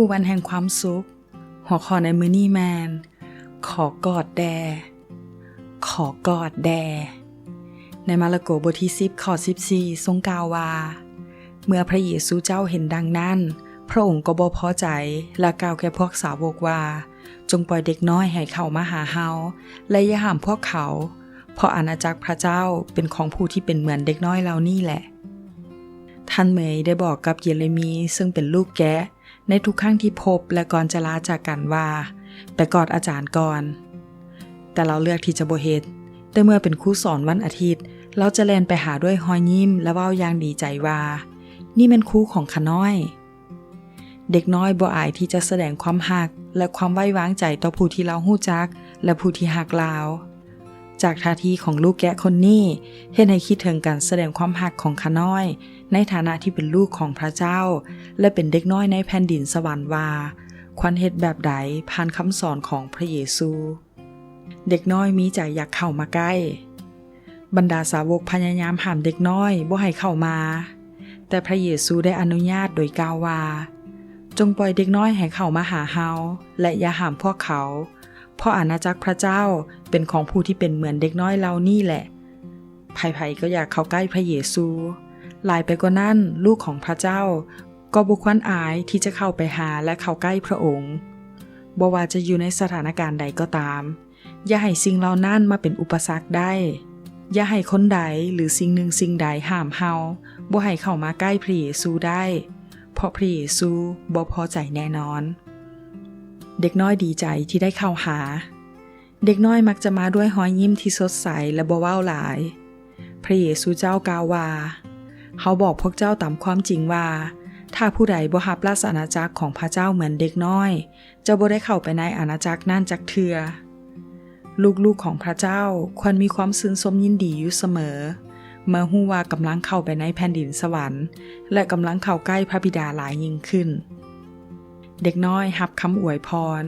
ຄືວັນແຫ່ງຄວາມສຸກ. ຫົວຂໍ້ໃນມື້ນີ້ແມ່ນ ຂໍກອດແດ່ ຂໍກອດແດ່. ໃນມາລະໂກບົດທີສິບ ຂໍ້ສິບສີ່ ຊົງກ່າວວ່າ, ເມື່ອພະເຢຊູເຈົ້າເຫັນດັ່ງນັ້ນ, ພະອົງກໍບໍ່ພໍໃຈ ແລະ ກ່າວແກ່ພວກສາວົກວ່າ, ຈົ່ງປ່ອຍເດັກນ້ອຍໃຫ້ເຂົ້າມາຫາເຮົາ ແລະ ຢ່າຫ້າມພວກເຂົາ, ເພາະອານາຈັກພະເຈົ້າເປັນຂອງຜູ້ທີ່ເປັນເໝືອນເດັກນ້ອຍເຫຼົ່ານີ້ແຫຼະ. ທ່ານເມຍໄດ້ບອກກັບເຢເຣມີ ເຊິ່ງເປັນລູກແກະ, ໃນທຸກຄັ້ງທີ່ພົບ ແລະ ກ່ອນຈະລາຈາກກັນວ່າ, ໄປກອດອາຈານກ່ອນ. ແຕ່ລາວເລືອກທີ່ຈະບໍ່ເຮັດ. ແຕ່ເມື່ອເປັນຄູສອນວັນອາທິດ, ລາວຈະແລ່ນໄປຫາດ້ວຍຮອຍຍິ້ມ ແລະ ເວົ້າຢ່າງດີໃຈວ່າ, ນີ້ແມ່ນຄູຂອງຂ້ານ້ອຍ. ເດັກນ້ອຍບໍ່ອາຍທີ່ຈະສະແດງຄວາມຮັກ ແລະ ຄວາມໄວ້ວາງໃຈຕໍ່ຜູ້ທີ່ລາວຮູ້ຈັກ ແລະ ຜູ້ທີ່ຮັກລາວ. ຈາກທ່າທີຂອງລູກແກະຄົນນີ້ ເຮັດໃຫ້ຄິດເຖິງການສະແດງຄວາມຮັກຂອງຂ້ານ້ອຍ ໃນຖານະທີ່ເປັນລູກຂອງພະເຈົ້າ ແລະ ເປັນເດັກນ້ອຍໃນແຜ່ນດິນສະຫວັນວ່າ ຄວນເຮັດແບບໃດຜ່ານຄຳສອນຂອງພະເຢຊູ. ເດັກນ້ອຍມີໃຈຢາກເຂົ້າມາໃກ້. ບັນດາສາວົກພະຍາຍາມຫ້າມເດັກນ້ອຍບໍ່ໃຫ້ເຂົ້າມາ, ແຕ່ພະເຢຊູໄດ້ອະນຸຍາດໂດຍກ່າວວ່າ, ຈົ່ງປ່ອຍເດັກນ້ອຍໃຫ້ເຂົ້າມາຫາເຮົາ ແລະ ຢ່າຫ້າມພວກເຂົາ, ເພາະອານາຈັກພະເຈົ້າເປັນຂອງຜູ້ທີ່ເປັນເໝືອນເດັກນ້ອຍເຫຼົ່ານີ້ແຫຼະ. ໃຜໆກໍຢາກເຂົ້າໃກ້ພະເຢຊູ. ຫຼາຍໄປກວ່ານັ້ນ, ລູກຂອງພະເຈົ້າກໍບໍ່ຄວນອາຍທີ່ຈະເຂົ້າໄປຫາ ແລະ ເຂົ້າໃກ້ພະອົງ. ບໍ່ວ່າຈະຢູ່ໃນສະຖານະການໃດກໍຕາມ, ຢ່າໃຫ້ສິ່ງເຫຼົ່ານັ້ນມາເປັນອຸປະສັກໄດ້. ຢ່າໃຫ້ຄົນໃດ ຫຼື ສິ່ງໜຶ່ງສິ່ງໃດຫ້າມເຮົາບໍ່ໃຫ້ເຂົ້າມາໃກ້ພະເຢຊູໄດ້, ເພາະພະເຢຊູບໍ່ພໍໃຈແນ່ນອນ. ເດັກນ້ອຍດີໃຈທີ່ໄດ້ເຂົ້າຫາ. ເດັກນ້ອຍມັກຈະມາດ້ວຍຮອຍຍິ້ມທີ່ສົດໃສ ແລະ ບໍ່ເວົ້າຫຼາຍ. ພະເຢຊູເຈົ້າກ່າວວ່າ, ເຮົາບອກພວກເຈົ້າຕາມຄວາມຈິງວ່າ, ຖ້າຜູ້ໃດບໍ່ຮັບລາຊະອານາຈັກຂອງພະເຈົ້າເໝືອນເດັກນ້ອຍ, ຈະບໍ່ໄດ້ເຂົ້າໄປໃນອານາຈັກນັ້ນຈັກເທື່ອ. ລູກໆຂອງພະເຈົ້າຄວນມີຄວາມຊື່ນຊົມຍິນດີຢູ່ສະເໝີ, ເມື່ອຮູ້ວ່າກຳລັງເຂົ້າໄປໃນແຜ່ນດິນສະຫວັນ ແລະ ກຳລັງເຂົ້າໃກ້ພະບິດາຫຼາຍຍິ່ງຂຶ້ນ. ເດັກນ້ອຍຮັບຄຳອວຍພອນ.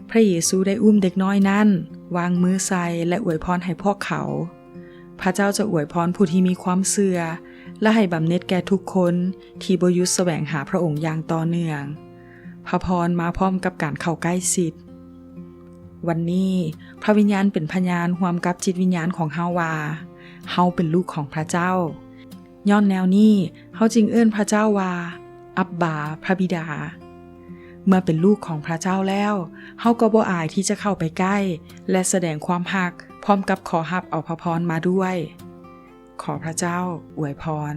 ພະເຢຊູໄດ້ອຸ້ມເດັກນ້ອຍນັ້ນ, ວາງມືໃສ່ ແລະ ອວຍພອນໃຫ້ພວກເຂົາ. ພະເຈົ້າຈະອວຍພອນຜູ້ທີ່ມີຄວາມເຊື່ອ ແລະ ໃຫ້ບຳເນັດແກ່ທຸກຄົນທີ່ບໍ່ຢຸດສະແຫວງຫາພະອົງຢ່າງຕໍ່ເນື່ອງ. ພະພອນມາພ້ອມກັບການເຂົ້າໃກ້ຊິດ. ວັນນີ້, ພະວິນຍານເປັນພະຍານຮ່ວມກັບຈິດວິນຍານຂອງເຮົາວ່າ, ເຮົາເປັນລູກຂອງພະເຈົ້າ. ຍ້ອນແນວນີ້, ເຮົາຈຶ່ງເອີ້ນພະເຈົ້າວ່າ, ອັບບາ, ພະບິດາ. ເມື່ອເປັນລູກຂອງພະເຈົ້າແລ້ວ, ເຮົາກໍບໍ່ອາຍທີ່ຈະເຂົ້າໄປໃກ້ ແລະ ສະແດງຄວາມຮັກ ພ້ອມກັບຂໍຮັບເອົາພະພອນມາດ້ວຍ. ຂໍພະເຈົ້າອວຍພອນ.